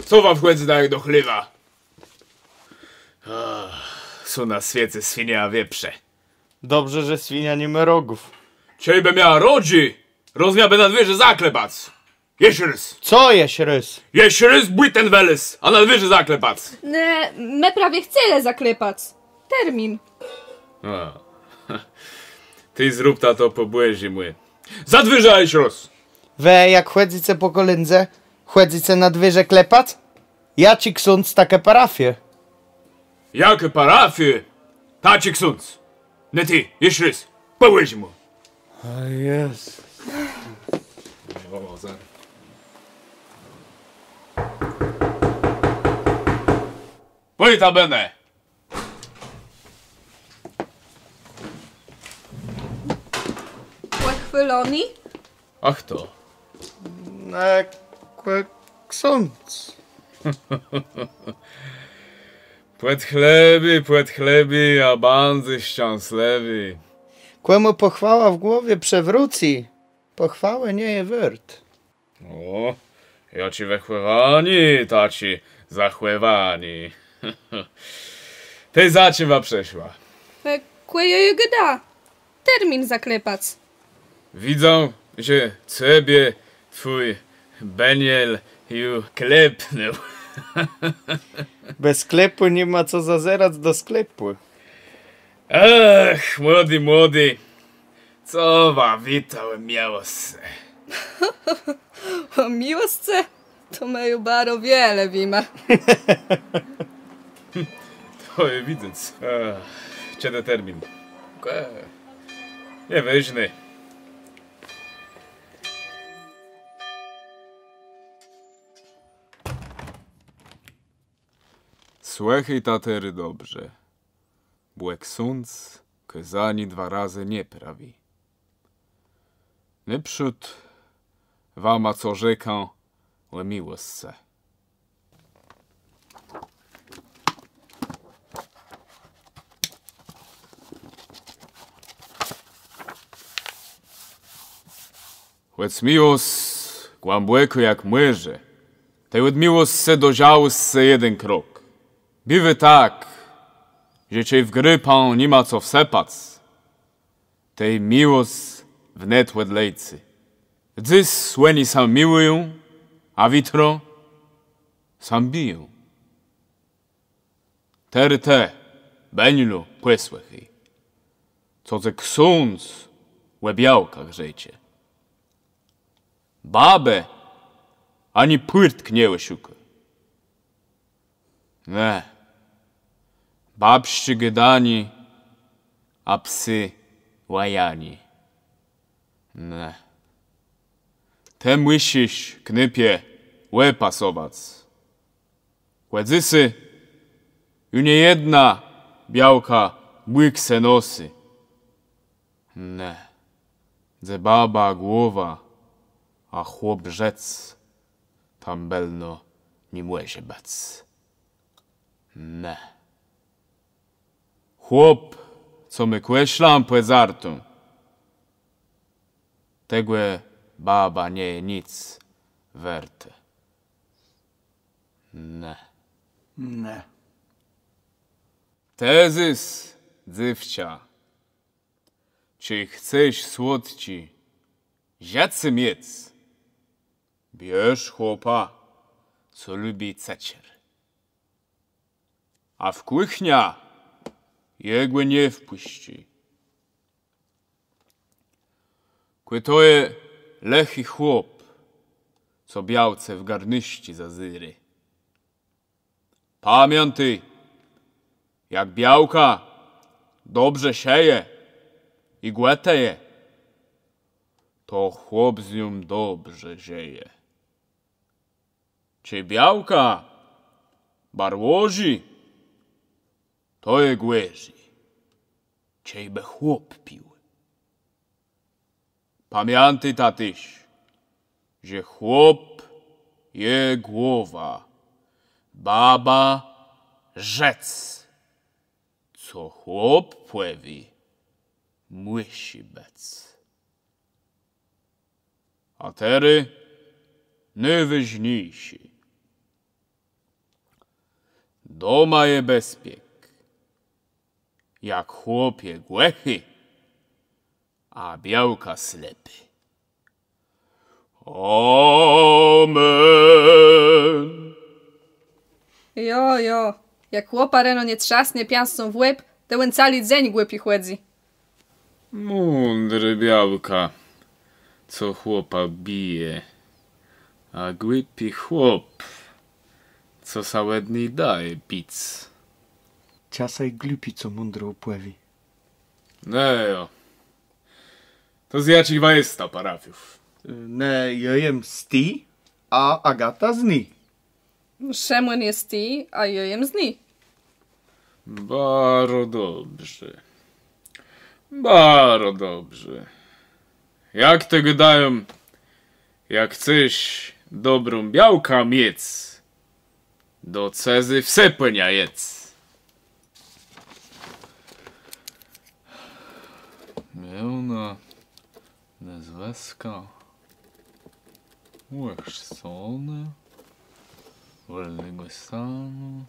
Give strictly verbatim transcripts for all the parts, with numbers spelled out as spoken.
Co wa wchòdzyta jak do chléwa? Ach, są na swiece swinie a wieprze. Dobrze, że swinia ni mô rogów. Czejbë miała rodżi, rozmiałabë na dwiérze zaklepac. Jesz rôz. Co jesz rôz? Jesz rôz bùten wëlôzł, a na dwiérze zaklepac. Ne, më prawie chcelë zaklepac. Termin. A. Tej zróbta to pò bòżémù. Za dwiérze jesz rôz. Wë jak chòdzyce pò kòlãdze, chòdzyce na dwiérze klepac? Jaczi ksądz, takô parafiô. Jakô parafiô, taczi ksądz. Ne, tej jesz rôz. Pò bòżémù. A Jezës. Pòjta bënë. Pòchwôlony? A chto? Ne, k-, ksądz. Pòdchlebi, pòdchlebi, a bądzë szczeslëwi. Kòmù pòchwała w głowie przewrócy, pòchwałë nie je wôrt. Ò, jaczé wëchòwanié, taczé zachòwanié. Tej za czim wa przëszła? E, kò jô ju gôda. Termin zaklepac. Widzã, że cebie twój bãdzel ju klepnął. Bez sklepù ni ma co zazerac do sklepù. Ach, młodi, młodi. Co wa wiéta ò miłoscë? Ò miłoscë? To më ju baro wiele wiéma. To je widzec. Ech, czedë termin? Ech, nieważné. Słëchôjta terô dobrze, bò ksądz kôzaniô dwa razë nie prawi. Nôprzód wama co rzekã ò miłoscë. Chòc miłosc głãbòkô jak mòrze, tej òd miłoscë do żałoscë jeden krok. Biwô tak, że czej w grôpã ni ma co wsëpac, tej miłosc wnet òdlecy. Dzys òni sã miłują, a witro sã biją. Terô të, bënilu, pòsłëchôj, co cë ksądz ò białkach rzecze. Babë ani pùrtk nie òszukô. Ne. Babsczé gôdanié, a psé łajanié. Ne. Të mùszisz, knôpie, òpasowac. Kò dzysô ju niejednô białka bùksë nosy. Ne, dze baba głowa, a chłop rzëc, tam bëlno ni mòże bëc. Ne. Chłop, co mô kòszlã pòdzartą, tegò baba nie je nic wôrtô. Ne. Ne. Të zôs, dzéwczã, czej chcesz słodczé żëcé miec, bierz chłopa, co lubi cëczer. A w kùchniã jegò nie wpùscy. Kò to je lëchi chłop, co białce w garnuszczi zazérô. Pamiãtôj, jak białka dobrze szëje i gòtëje, to chłop z nią dobrze żëje. Czej białka bar łożi, to je gòrzi, czejbë chłop pił. Pamiãtôjta téż, że chłop je głowa, baba rzëc. Co chłop pòwié, mùszi bëc. A terô nôwôżniészé. Doma je bezpiek. Jak chłop je głëchi, a białka slepi. Amen. Jo, jo. Jak chłopa reno nie trzasnie piãscą w łeb, to òn całi dzéń głupi chòdzy. Mądrô białka, co chłopa bije, a głupi chłop, co sã òd ni daje bic. Czasã i głupi, co mądré òpòwie. No jo. To z jaczich wa jesta parafiów? Ne, jô jem z ti, a Agata z ni. Szëmón je z ti, a jô jem z ni. Baro dobrze. Baro dobrze. Jak to gôdają, jak chcesz dobrą białkã miec, do cëzy wsë pò niã jedz. Miona, nôzwëskò, ùchrzcony, wòlnégò stanu.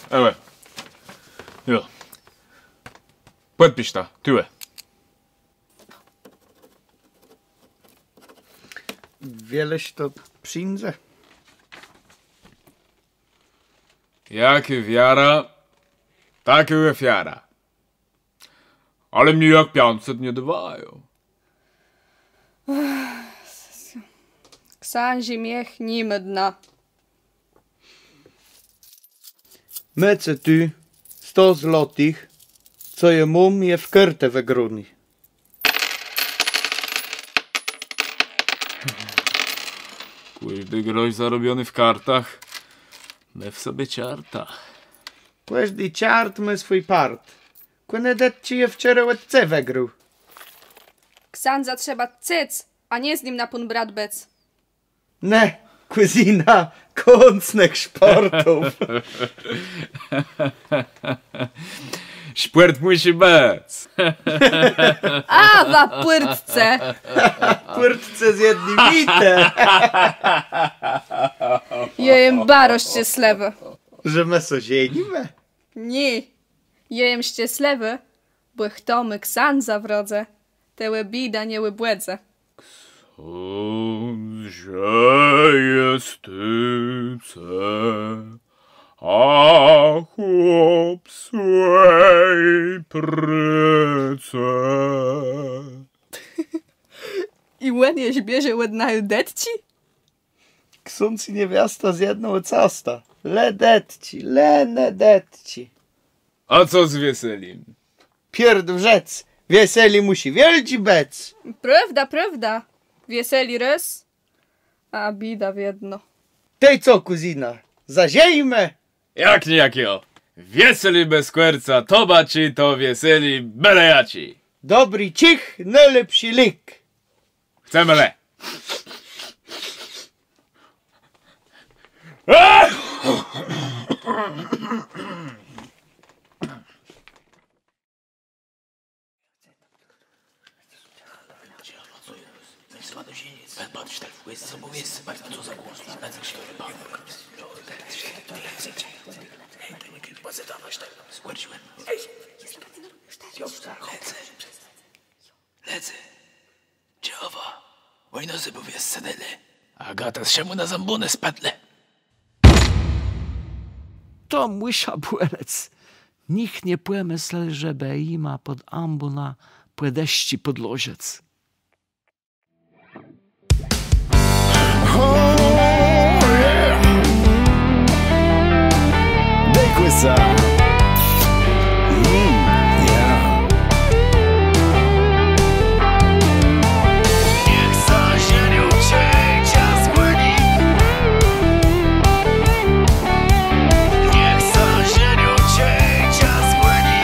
Ewe. Jo. Pòdpiszta, tuwò. Wiele to przińdze? Jakô wiara, takô òfiara. Ale mni jak piãcset nie dôwają. Ksãżi miech ni mô dna. Môce tu sto złotëch, co jô móm, je w kartë wëgróné. Kòżdi grosz zarobiony w kartach mô w sobie czarta. Kòżdi czart mô swój part. Kò ne dëtczi jô wczora òd ce wëgrôł. Ksãdza trzeba cëc, a nie z nim na pón brat bëc. Ne, kùzina, kącnëch szpòrtów. Szpòrt mùszi bëc. A wa pùrtce. Pùrtce z jedny bitë. Jô jem baro szczeslëwô. Że më sã żenimë? Nié. Jô jem szczeslëwô, bò chto mô ksãdza w rodze, tegò biéda nie òbòdze. Ksądz żëje z tëce, a chłop swi prôcë. I òn jesz bierze òd naju dëtczi? Ksądz i niewiasta z jednégò casta. Le dëtczi, le ne dëtczi. A co z wieselim? Pierd w rzecz, wieselé mùszi wiôldżé bëc. Prôwda, prôwda. Wieselé rôz, a biéda wiedno. Tej co, kùzina, zażenimë? Jak nié, jak jo. Wieselé bez kùrca tobaczi to wieselé bële jaczi. Dobri czich, nôlepszi lék. Chcemë le. Lecë. Lecë. Czë wa òj nosë bò wies sedzelë? Agata z Szëmónã zãbónë spëtlë. To mùsza bòlec. Nicht nie pòmëslôł, żebë jima pòd ambónã pòdëszczi pòdłożëc. Oh, yeah. Daj kùsa. Mm, yeah. Niech zażenią czej czas gòni. Niech zażenią czej czas gòni.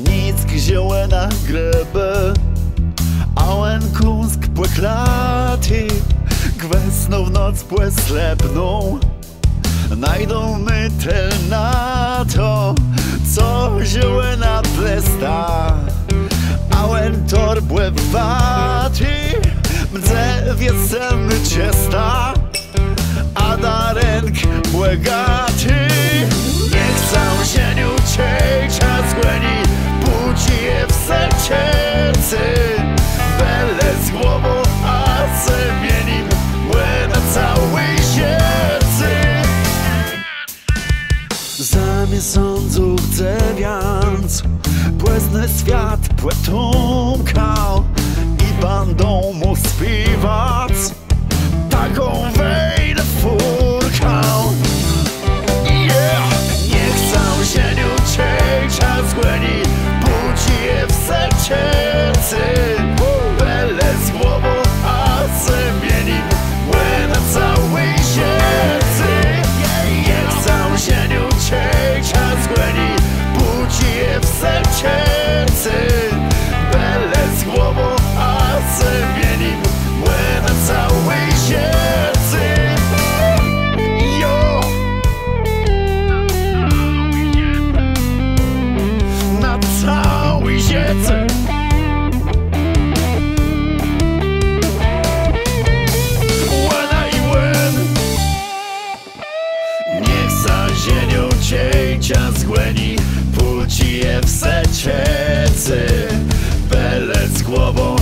Nick, że òna grëbô, a òn kąsk pòklati. Gwësno w noc pòslëpną najdómë tel na to, co że òna dlesta, a òn torbòwati. Mdze w Jesmë czësti, a darënk bògati. Niech całą zemiã czëje czas gòni, pùcë je w sercu. Bële z głową a sëmienim, bò na całé żëcé. Za miesąc chce wiãc, pòznô swiat pòtómkã i bãdą mù spiéwac taką fejną fùrkã. Yeah! Niech całą zemiã czëje czas gòni, pùcë je w sercu. Bële z głową a sëmienim, bò na całé żëcé. Niech całą zemiã czëje czas gòni, pùcë je w sercu. Bële z głową a sëmienim, bò na całé żëcé. Jo! Na całé żëcé. Òna i òn. Niech całą zemiã czëje czas gòni, pùcë je w sercu. Bële z głową